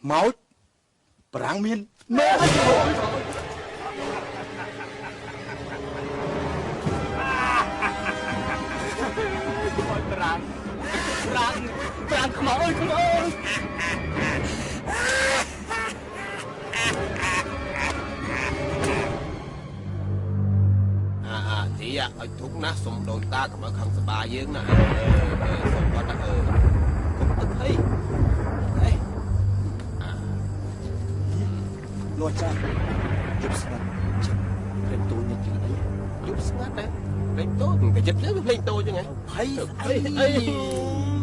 មកប្រាំងមានមេប្រាំងប្រាំងប្រាំងខ្មោចខ្មោចអាទីឲ្យទុកណាសុំដូនតាកុំឲ្យខឹងសបាយើងណាសុំគាត់ណាកុំទឹកអីលោកចាយប់ស្ងាត់ចិត្តព្រេងតូចនេះជាអីយប់ស្ងាត់ណាព្រេងតូចតែចិត្តភ្លេងតូចចឹងហ៎ភ័យអីអី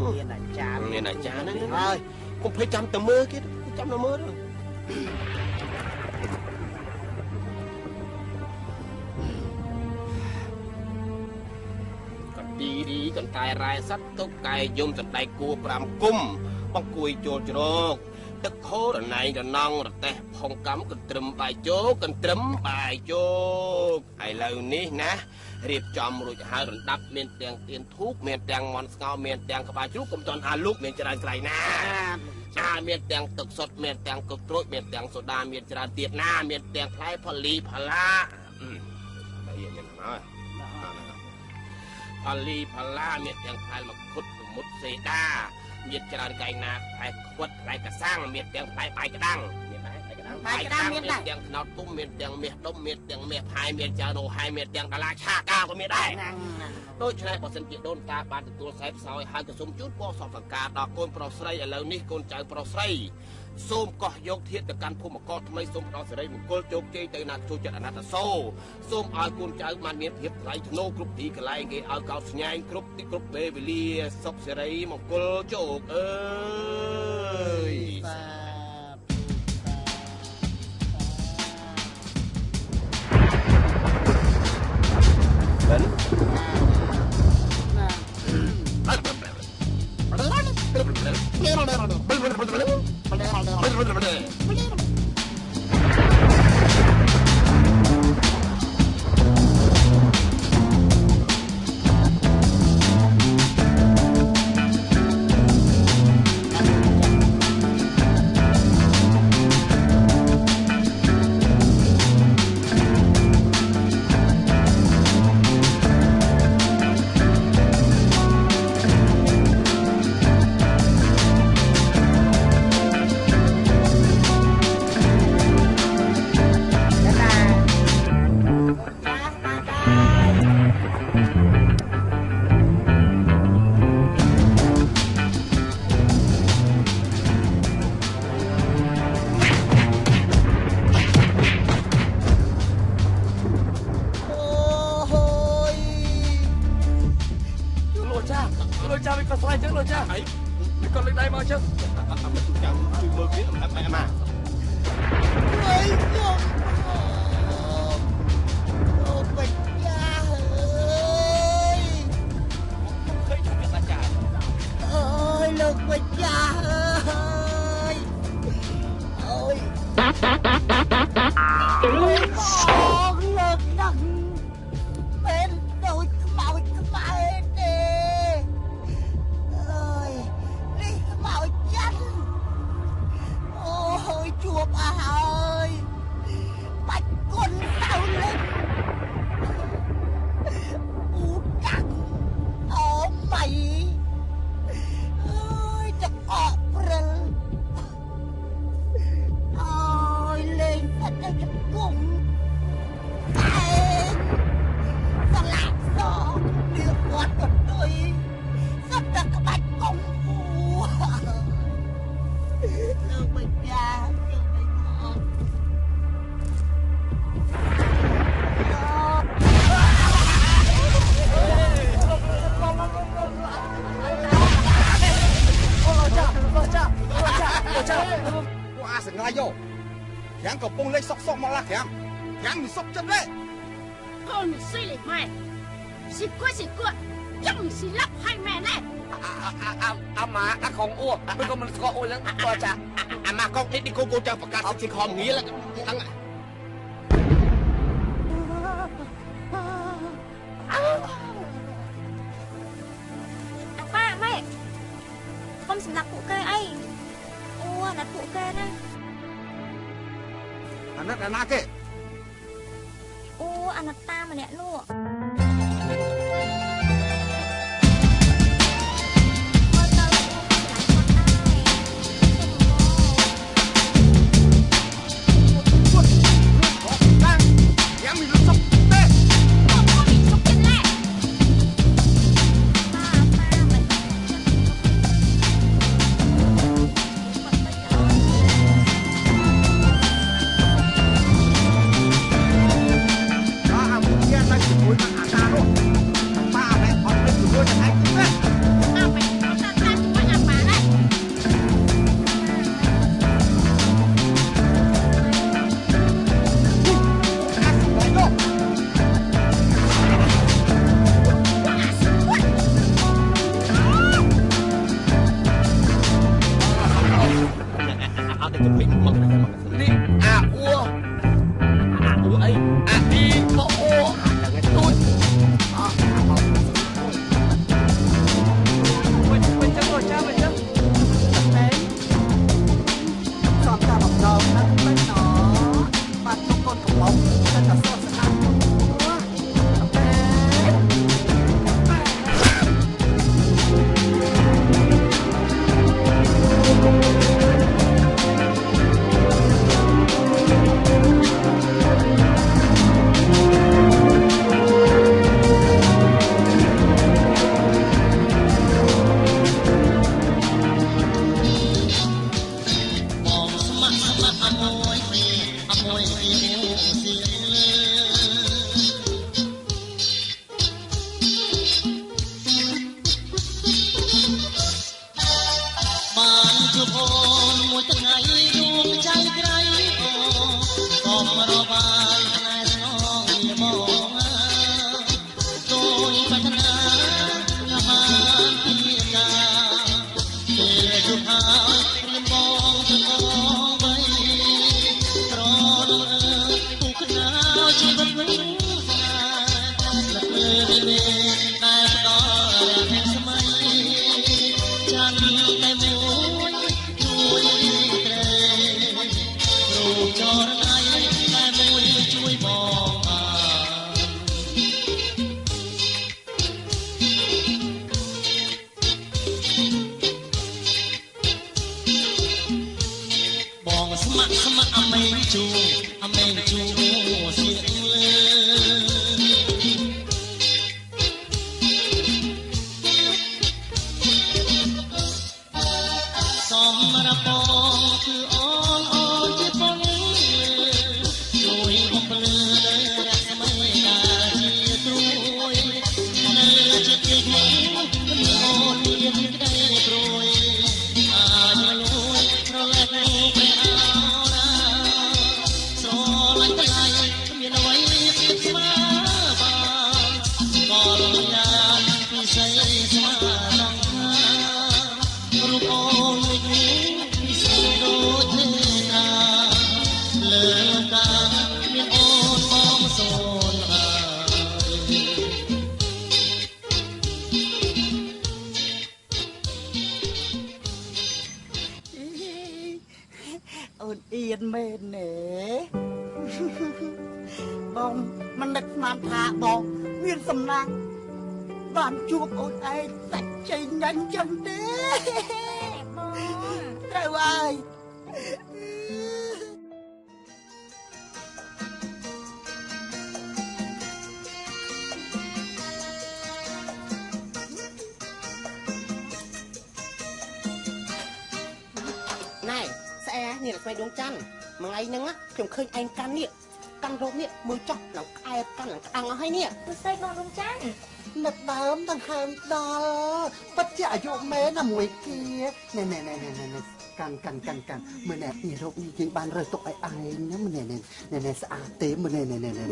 មានអាចារ្យមានអាចារ្យហ្នឹងហើយកុំភ័យចាំតែមើលគេចាំតែមើលកន្ទីរីកន្តែរ៉ែសัตว์ទុកកែយំសណ្ដែកគួ5គុំបង្គួយចូលជ្រកទឹកខោរណៃរណងរទេះផុងកម្មកន្ត្រឹមបាយជោកន្ត្រឹមបាយជោឥឡូវនេះណារៀបចំរួចហើយរណ្ដាប់មានទាំងទៀនធូបមានទាំងមន់ស្ងោមានទាំងក្បាលជ្រូកកុំតន់អាលូកមានច្រើនក្រៃណាអាមានទាំងទឹកសុទ្ធមានទាំងកុកត្រួចមានទាំងសូដាមានច្រើនទៀតណាមានទាំងផ្លែផលីផល្លាអីមានហើយផលីផល្លាមានទាំងផ្លែមង្ឃុតសមុទ្រសេដាមានច្រើនកែងណាផ្លែខ្វិតផ្លែកសាំងមានទាំងផ្លែបាយក្តាំងមានដែរបាយក្តាំងបាយក្តាំងមានដែរទាំងខ្នោតទុំមានទាំងមាសដុំមានទាំងមាសផាយមានច្រើនរោហើយមានទាំងកាឡាឆាកាក៏មានដែរដូច្នេះបើសិនជាដូនតាបានទទួលខ្សែផ្សោយហើយក៏សូមជូនពរសពសង្ការដល់កូនប្រុសស្រីឥឡូវនេះកូនចៅប្រុសស្រីសូមកោះយកធាតុទៅកាន់ភូមិកោថ្មីសូមផ្ដល់សិរីមង្គលជោគជ័យទៅណាចូលចិត្តអនត្តសោសូមឲ្យកូនចៅបានមានភាពថ្លៃថ្នូរគ្រប់ទីកន្លែងគេឲ្យកោតស្ញែងគ្រប់ទីគ្រប់ពេលវេលាសុខសិរីមង្គលជោគអើយគូចង់ប្រកាសសិទ្ធិខំងាលហ្នឹងអាប៉ាម៉ែកុំសម្លាប់ពួកគេអីអូ អាណិតពួកគេណាអាណិតអាណាគេអូអាណិតតាម្នាក់នោះ កាន់មើលណែនេះរោគនេះយើងបានរើសទុកឲ្យឯងណាមើលណែណែស្អាតទេមើលណែណែណែ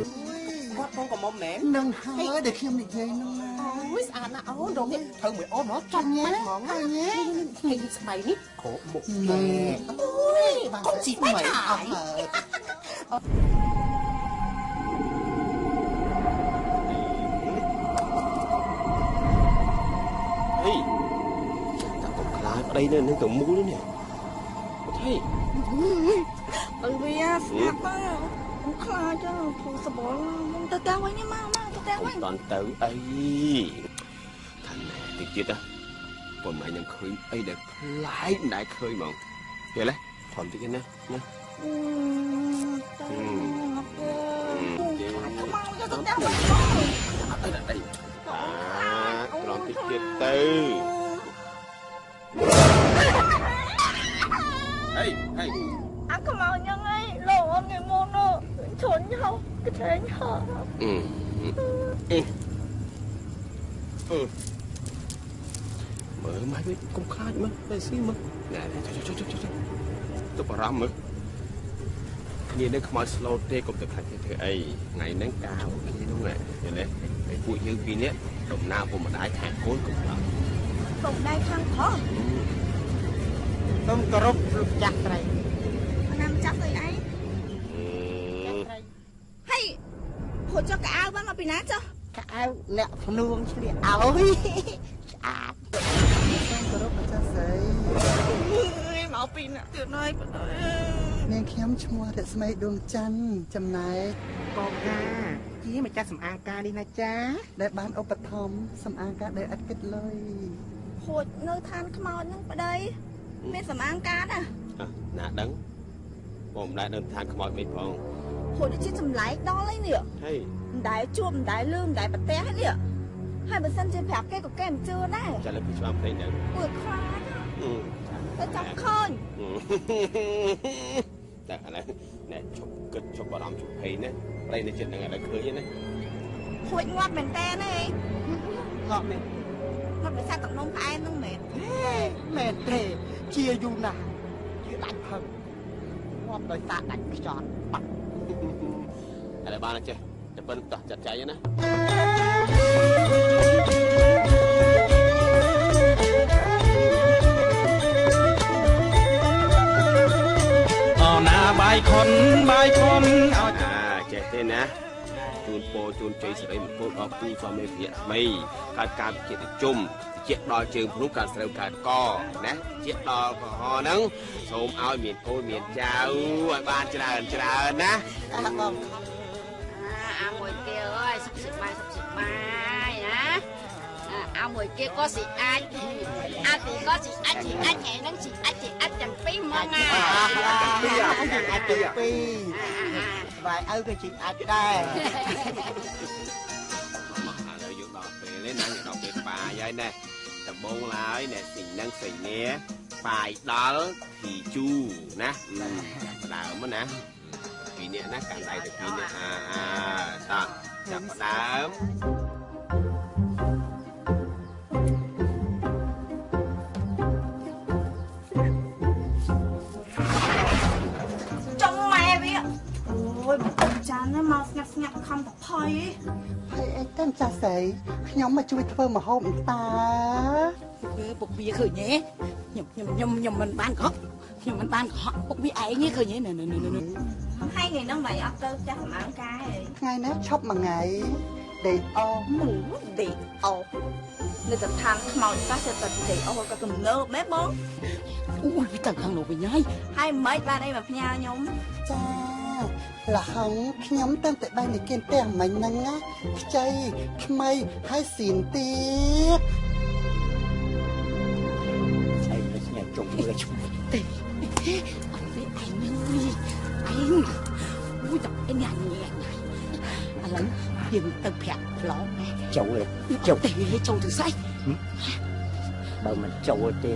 គាត់ផងកំមុំមែន នឹងហើយដែលខ្ញុំនិយាយនោះណា អូយស្អាតណាស់អូនរោគនេះត្រូវមួយអូនហ្មងចាញ់ហ្មងហើយនេះស្បៃនេះគ្រប់មុខណែអូយកុំជីបាយឆាយ ហេតែកុំខ្លាចប្តីនៅនឹងទៅមូលនេះ ហេ ទៅវាស្ងាត់ទៅខ្លាចទៅសបល់ទៅតាមវិញមកមកទៅតាមវិញ តន់ទៅអីថាណែតិចទៀតណាប៉ុន្មាននឹងឃើញអីដែលប្លែកមិនដែលឃើញហ្មងយល់ទេថមតិចណាណា ទៅអត់ទេខ្មៅទៅតាមវិញ អត់អីអីត្រង់តិចទៀតទៅហេហេ អាខ្មៅយ៉ាងឯងលោកអត់ថ្ងៃមុននោះឈុនហោកឆេងហោ មើលមកវិញកុំខ្លាចមើលទៅស៊ីមើលណែចុះចុះចុះចុះទៅបារម្ភមើលគ្នានៅខ្មោចស្លូតទេកុំទៅខ្លាចគេធ្វើអីថ្ងៃហ្នឹងកាវគេនោះណែឃើញទេហើយពួកយើងពីរនាក់ដំណើរពុកម្ដាយខាងកូនកុំខ្លាចពុកម្ដាយខាងប្រុសសូមគោរពលោកចាស់ស្រីណាំចាស់ស្អីឯងហើយព្រោះចុះកៅអៅបានមកពីណាចុះកៅអៅអ្នកភ្នួងឆ្លៀកឲ្យស្អាតសូមគោរពម្ចាស់ស្រីមកពីណាទៀតហើយបណ្ដោយនាងខ្ញុំឈ្មោះរស្មីដួងច័ន្ទចំណែកកងកាជាម្ចាស់សម្អាងការនេះណាចាដែលបានឧបត្ថម្ភសម្អាងការដែលឥតគិតលុយហួចនៅឋានខ្មោចហ្នឹងប្តីមានសម្អាងការណាណាដឹងបងមិនដែលនៅឋានខ្មោចមិនផងហួចដូចជាចម្លែកដល់អីនេះហេមិនដែលជួបមិនដែលលឺមិនដែលប្រទះនេះហើយបើសិនជាប្រាប់គេក៏គេមិនជឿដែរចាលើពីច្បាប់ផ្សេងដែរអួយខ្លាចទៅចាប់ឃើញតែឥឡូវណែឈប់គិតឈប់បារម្ភឈប់ភ័យណាប្តីនៅចិត្តហ្នឹងឥឡូវឃើញណាហួចងាប់មែនតើទេងាប់មែនងាប់ដោយសារទឹកនំផ្អែមហ្នឹងមែនទេមែនទេជាយូរណាស់ជាដាច់ផឹងងាប់ដោយសារដាច់ខ្យល់បាត់ឥឡូវបានចេះតែប៉ុនតោះចាត់ចែងណាអូណាបាយខុនបាយខុនឲ្យចេះទេណាជូនពោជូនជ័យសិរីមង្គលដល់គូស្វាមីភរិយាថ្មីកើតការវិជាជុំជាដល់ជើងភ្នំកើតស្រូវកើតកណាជាដល់កុហកហ្នឹងសូមឲ្យមានកូនមានចៅឲ្យបានច្រើនច្រើនណាបងអាមួយគេអើយសុខសប្បាយសុខសប្បាយណាអាមួយគេក៏ស៊ីអាចអាទីក៏ស៊ីអាចស៊ីអាចថ្ងៃហ្នឹងស៊ីអាចស៊ីអាចទាំងពីរហ្មងណា ទាំងពីរអាចទាំងពីរបាយឪក៏ស៊ីអាចដែរមកឥឡូវយើងដល់ពេលនេះណាយើងដល់ពេលបាយហើយណែដំបងឡើយណែសិញនឹងសិញនេះបាយដល់ធីជូណាដើមណាពីរនាក់ណាកាន់ដៃទៅពីរនាក់អាតោះចាប់ដើមចង់ម៉ែវាអូយបងចានមកស្ងាត់ស្ងាត់ខំតភ័យហើយអីតែចាស់ស្រីខ្ញុំមកជួយធ្វើម្ហូបតាគឺពុកវាឃើញទេខ្ញុំខ្ញុំខ្ញុំខ្ញុំមិនបានកុហកខ្ញុំមិនបានកុហកពុកវាឯងទេឃើញទេណែណែណែហើយថ្ងៃហ្នឹងមិនអត់ទៅផ្ទះសម្អាងកាយថ្ងៃនេះឈប់មួយថ្ងៃដេកអមដេកអនៅស្ថានខ្មោចសោះទៅដេកអក៏ទំនើបមែនបងអូយវាទៅខាងនោះវិញហើយហើយមិនបានអីមកផ្ញើខ្ញុំចាលហុងខ្ញុំតាមតែបាយនិគិនផ្ទះមិញហ្នឹងណាខ្ចីថ្មីហើយសៀនទៀតឆៃទៅស្ញាជុំមើលឈ្មោះទេអត់ទេឯងនឹងនេះឯងអូយតែឯនេះញ៉ែឥឡូវយើងទៅប្រាប់ប្លង់ចូលចូលទេចូលទៅស្អីបើមិនចូលទេ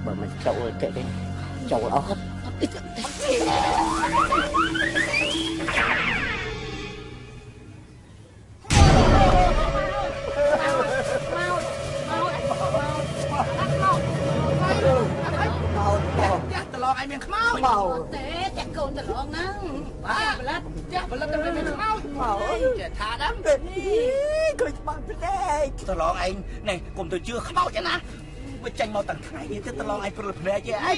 បើមិនចូលទេចូលអត់ ឯងមានខ្មោច ទេចាក់កូនតឡងហ្នឹង បាទផលិតចាក់ផលិតទៅមានខ្មោចចេះថាដល់នេះឃើញច្បាស់ភ្នែក តឡងឯងនេះកុំទៅជឿខ្មោចណាបើចេញមកទាំងថ្ងៃនេះទៅតឡងឯងព្រិលភ្នែកទេអី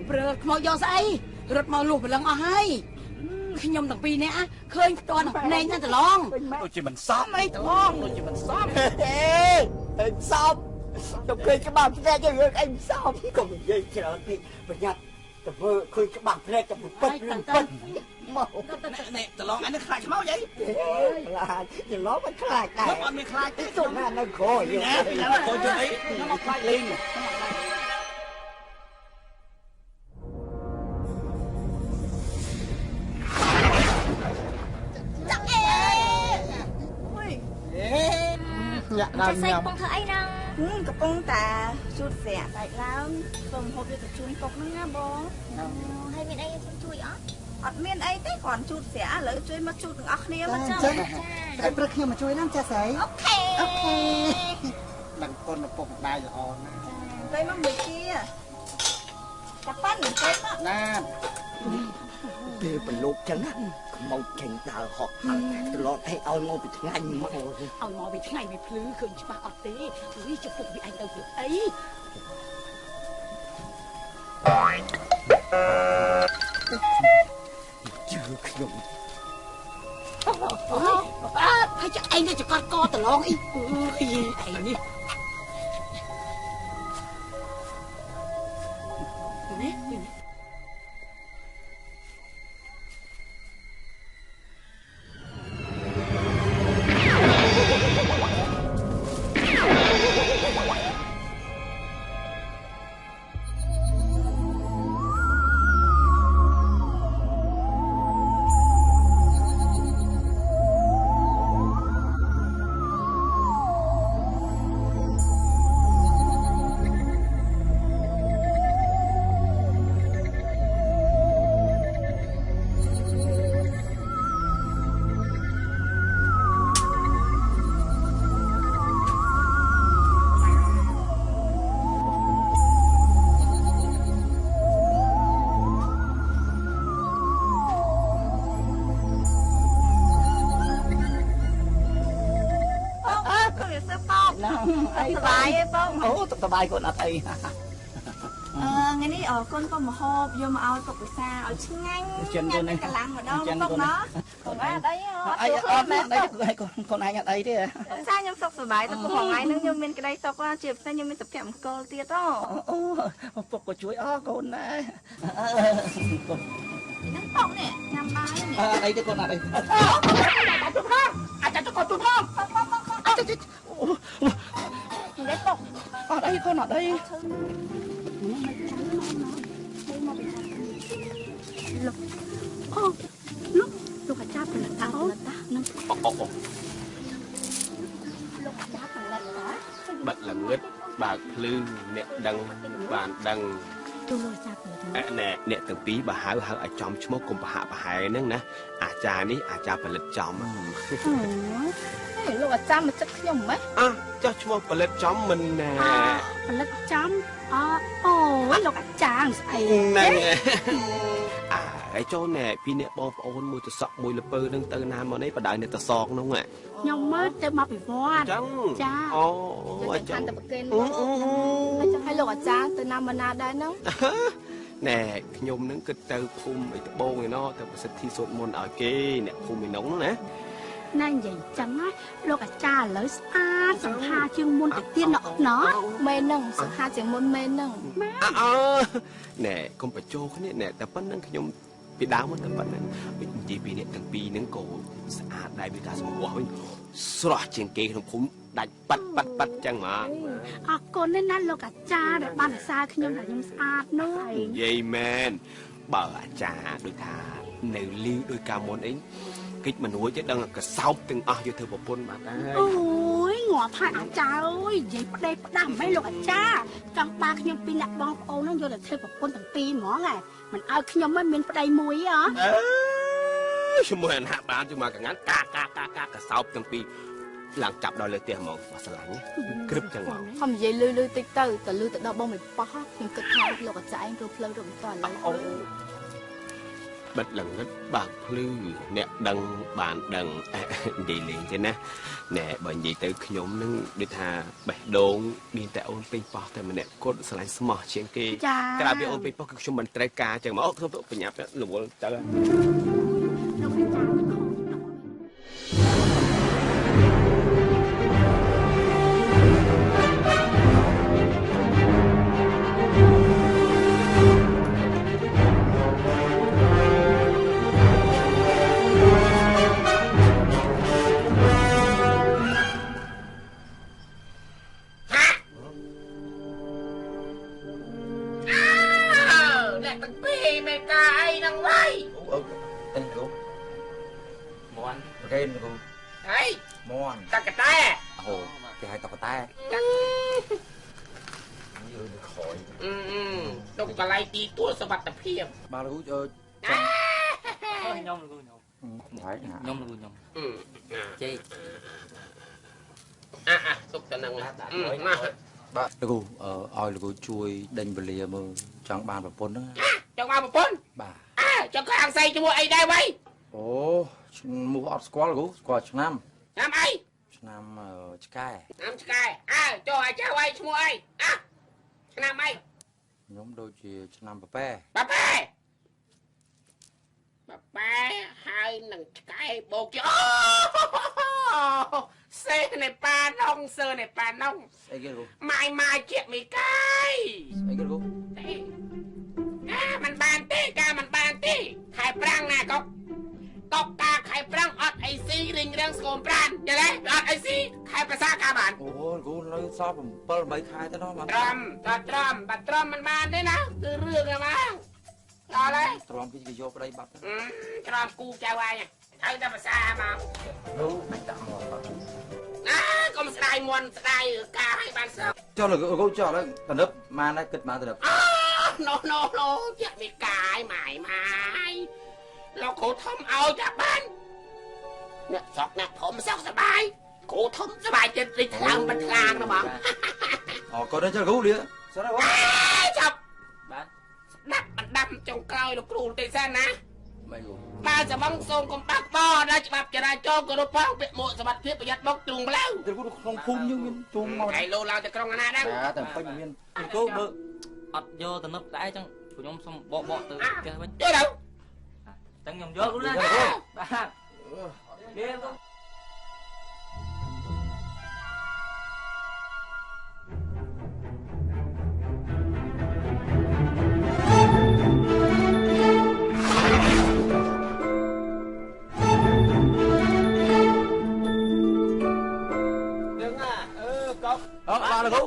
ព្រិលខ្មោចយកស្អីរត់មកលុះព្រលឹងអស់ហើយខ្ញុំទាំងពីរនាក់ឃើញផ្ទាល់នឹងភ្នែកណាតឡងដូចជាមិនសមអីតឡងដូចជាមិនសមទេអីសមខ្ញុំឃើញច្បាស់ភ្នែករឿងអីសមកុំនិយាយច្រើនពេកប្រយ័ត្ន ទៅធ្វើឃើញច្បាស់ភ្នែកទៅពិតពិតមក នេះតឡងអញនឹងខ្លាចខ្មោចអី ខ្លាចច្រឡំមិនខ្លាចដែរ ខ្ញុំអត់មានខ្លាចទេ ខ្ញុំណានៅក្រោយ ណាពីណាក្រោយជើងអីខ្ញុំអត់ខ្លាចលេង ញាក់ដល់ញ៉ាំ កំពុងធ្វើអីហ្នឹង កំពុងតាជូតស្រាក់បែកឡើងធ្វើម្ហូបយកទៅជូនពុកហ្នឹងណាបង ហើយមានអីខ្ញុំជួយអត់ អត់មានអីទេគ្រាន់ជូតស្រាក់ឥឡូវជួយមកជូតទាំងអស់គ្នាមកចឹង តែព្រឹកខ្ញុំមកជួយណាចាស្រី អូខេ អូខេដឹងកូនឪពុកម្ដាយល្អណាស់ ទៅមកមួយជាតាប៉ាន់ទៅមកណាពេលប្រឡូកចឹងណាខ្មោចចេញដើរហក់ត្រឡប់ឲ្យឲ្យមកពីថ្ងៃមក ឲ្យមកពីថ្ងៃវាភ្លឺឃើញច្បាស់អត់ទេអុយចុះពុកវាឯងទៅធ្វើអី ជឿខ្ញុំ អើហើយចុះឯងទៅចកត់កត្រឡងអីអើយឯងនេះនេះ អូសบายកូនអត់អី ថ្ងៃនេះអរគុណក៏មហូបយកមកឲ្យពុកពិសាឲ្យឆ្ងាញ់ញ៉ាំកន្លងម្ដងពុកណោះកូនអត់អី អីអត់អីកូនកូនឯងអត់អីទេ សាខ្ញុំសុខសប្បាយតែពុកថ្ងៃហ្នឹងខ្ញុំមានក្តីសុខជាពិសេសខ្ញុំមានសុភមង្គលទៀតអូពុកក៏ជួយអរកូនដែរ ហ្នឹងពុកនេះញ៉ាំបាយនេះ អីទេកូនអត់អីអាចទៅកូនទូផងអាចទៅ នេះពុក អត់អីកូនអត់អី លោកអូលោកលោកអាចារ្យផលិតតាអូនឹង អូ លោកអាចារ្យផលិតតា បាត់ល្ងឹតបើកភ្លឺអ្នកដឹងបានដឹងទូលោកអាចារ្យផលិត ណែអ្នកទាំងពីរបើហៅហៅឲ្យចំឈ្មោះកុំប្រហាក់ប្រហែលហ្នឹងណាអាចារ្យនេះអាចារ្យផលិតចំ អូលោកអាចារ្យមកចិត្តខ្ញុំហ្មង អ่ะចុះឈ្មោះផលិតចំមិនណែ ផលិតចំអូយលោកអាចារ្យស្អី ហ្នឹងអើហើយចូលណែពីអ្នកបងប្អូនមួយតសក់មួយលពើនឹងទៅណាមកនេះបដៅអ្នកតសកនោះ ខ្ញុំមើលទៅមកពីវត្តចា អូ អាចារ្យទៅប្រគេនហើយចង់ឲ្យលោកអាចារ្យទៅណាមកណាដែរហ្នឹង ណែខ្ញុំនឹងគិតទៅភូមិឯត្បូងឯណោះទៅប្រសិទ្ធិសូត្រមន្តឲ្យគេអ្នកភូមិឯនោះណា ណែនិយាយចឹងណាលោកអាចារ្យឥឡូវស្អាតសង្ហាជាងមុនទៅទៀតណោះណោះ មែនហ្នឹងសង្ហាជាងមុនមែនហ្នឹង អើណែកុំបញ្ចោគ្នាណែតែប៉ុណ្្នឹងខ្ញុំពីដើមមកតែប៉ុណ្្នឹងនិយាយពីអ្នកទាំងពីរហ្នឹងក៏ស្អាតដែរវាថាសម្រស់វិញស្រស់ជាងគេក្នុងភូមិដាច់ប៉ាត់ប៉ាត់ប៉ាត់ចឹងមក អរគុណណាស់លោកអាចារ្យដែលបានសរសើរខ្ញុំថាខ្ញុំស្អាតនោះ និយាយមែនបើអាចារ្យដូចថានៅលីវដោយកាលមុនអីកិច្ចមនុស្សចេះដឹងកសោបទាំងអស់យកធ្វើប្រពន្ធបាត់ហើយ អូយងាប់ហើយអាចារ្យអើយនិយាយផ្ដេសផ្ដាស់មិនលោកអាចារ្យចង់បានខ្ញុំពីអ្នកបងប្អូនហ្នឹងយកទៅធ្វើប្រពន្ធទាំងពីរហ្មងហ៎មិនឲ្យខ្ញុំមិនមានប្តីមួយហ៎ អើជាមួយអាណាបានជាមួយកងានកាកាកាកាកសោបទាំងពីរឡើងចាប់ដល់លើផ្ទះហ្មងមកស្រឡាញ់ក្រឹបចឹងហ្មង ខំនិយាយលឺលឺតិចទៅតែលឺទៅដល់បងមិនប៉ោះខ្ញុំគិតថាលោកអាចារ្យឯងរកផ្លូវរកមិនតឥឡូវ បិទល្ងឹតបើកភ្លឺអ្នកដឹងបានដឹងនិយាយលេងទេណាណែបើនិយាយទៅខ្ញុំនឹងដូចថាបេះដូងមានតែអូនពេញប៉ោះតែម្នាក់គត់ស្រឡាញ់ស្មោះជាងគេក្រៅពីអូនពេញប៉ោះគឺខ្ញុំមិនត្រូវការចឹងមកអូខ្ញុំទៅបញ្ញាប់រវល់ទៅ លោកអាចារ្យ អ្នកទាំងពីរមេការអីហ្នឹងវ៉ៃ អឺតែគ្រូ មន់ ប្រកេនគ្រូ អី មន់ តកតែ អូគេហៅតកតែយើងខយ ទុកកន្លែងទីទួលសុវត្ថិភាព បាទគ្រូចាំ ខ្ញុំគ្រូខ្ញុំខ្ញុំគ្រូខ្ញុំចេអាអាទុកតែនឹងណា បាទលោកគ្រូឲ្យលោកគ្រូជួយដេញវេលាមើលចង់បានប្រពន្ធហ្នឹង ចង់បានប្រពន្ធ បាទ អើចង់ខាងស្អីឈ្មោះអីដែរវ៉ៃ អូឈ្មោះអត់ស្គាល់គ្រូស្គាល់ឆ្នាំ ឆ្នាំអី ឆ្នាំឆ្កែ ឆ្នាំឆ្កែអើចុះអាចៅអីឈ្មោះអីអាឆ្នាំអី ខ្ញុំដូចជាឆ្នាំប៉ប៉ែ ប៉ប៉ែប៉ប៉ែហើយនឹងឆ្កែបោកជាអូសេនៃប៉ាណងសើនៃប៉ាណង ស្អីគេគ្រូ ម៉ាយម៉ាយជាមីកាយ ស្អីគេគ្រូ ទេណាมันបានទេការมันបានទេខែប្រាំងណាកុកកុកកាខែប្រាំងអត់អីស៊ីរិញរឿងស្គមប្រានយល់ទេអត់អីស៊ីខែប្រសាកាបាន អូគ្រូនៅសល់7 8ខែទៅនោះ បានត្រឹមបាទត្រឹមបាទត្រឹមมันបានទេណាគឺរឿងហ្នឹងមកដល់ហើយ ត្រឹមគេយកប្តីបាត់ ត្រឹមគូចៅឯងត្រូវតែប្រសាមក គ្រូបាច់ដាក់មកបាទ ណាកុំស្ដាយមន់ស្ដាយការឲ្យបានសោះ ចុះលោកគ្រូចុះឥឡូវតនឹបបានហើយគិតបានតនឹប ណូណូណូជាមីកាយម៉ាយម៉ាយលោកគ្រូធំឲ្យតែបានអ្នកស្រុកអ្នកភូមិសុខសប្បាយគ្រូធំសប្បាយចិត្តរីកថ្លើមបន្ថ្លាងណាបង អរគុណចុះគ្រូលាសិនហើយ ចាប់បាទស្ដាប់បណ្ដាំចុងក្រោយលោកគ្រូទេសិនណា មិនគ្រូ បើសបងសូមកុំបាក់បដល់ច្បាប់ចរាចរណ៍គោរពផងពាក់មួកសុវត្ថិភាពប្រយ័ត្នបុកទ្រូងផ្លូវ គ្រូក្នុងភូមិយើងមានជុំមក ឯលោឡើងទៅក្រុងណាដែរ តែពេញមាន គ្រូមើលអត់យកទៅនឹកដែរចឹងខ្ញុំសុំបកបកទៅផ្ទះវិញ ចូលទៅ ចឹងខ្ញុំយកគ្រូណាបាទលាគ្រូ អឺបាទលោកគ្រូ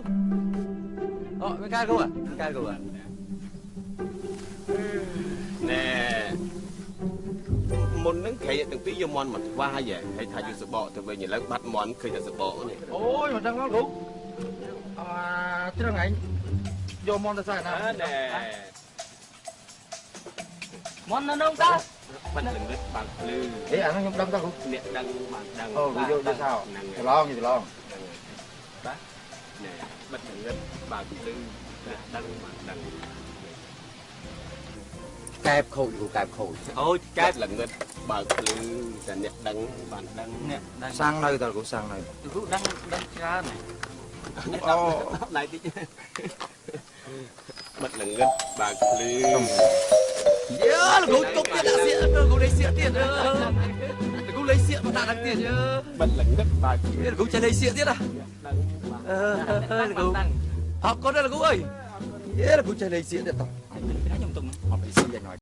អូមានការគ្រូមានការគ្រូ ណែមុនហ្នឹងគេទាំងពីរយកមន់មកថ្វាយហើយថាយកសបកទៅវិញឥឡូវបាត់មន់ឃើញតែសបកនេះ អូយមិនដឹងលោកគ្រូអាត្រឹងឯងយកមន់ទៅស្អីណា ណែមន់នៅនោះតើ បាត់ល្ងឹតបាត់ភ្លឺ អេអាហ្នឹងខ្ញុំដឹងតើគ្រូ អ្នកដឹងបានដឹង អូយកយកសោច្រឡងច្រឡង បាទណែបាត់ល្ងឹតបាត់ភ្លឺអ្នកដឹងបានដឹងកែបខូចគ្រូកែបខូច អូកែប ល្ងឹតបើកភ្លឺតែអ្នកដឹងបានដឹង អ្នកដឹង សាំងនៅតើគ្រូសាំងនៅ គ្រូដឹងដឹងច្រើន អូ ណៃតិចបាត់ល្ងឹតបើកភ្លឺ យើលោកគ្រូទុកទៀតដាក់សៀកលោកគ្រូលេងសៀកទៀតលោកគ្រូលេងសៀកមកដាក់ទៀតយើ បាត់ល្ងឹតបើកភ្លឺ លោកគ្រូចេះលេងសៀកទៀតហ៎អឺលោកគ្រូអរគុណលោកគ្រូអើយយេលោកគ្រូចេះលេងសៀកទៀតតោះ ខ្ញុំទុក អត់អីសៀកយ៉ាងណា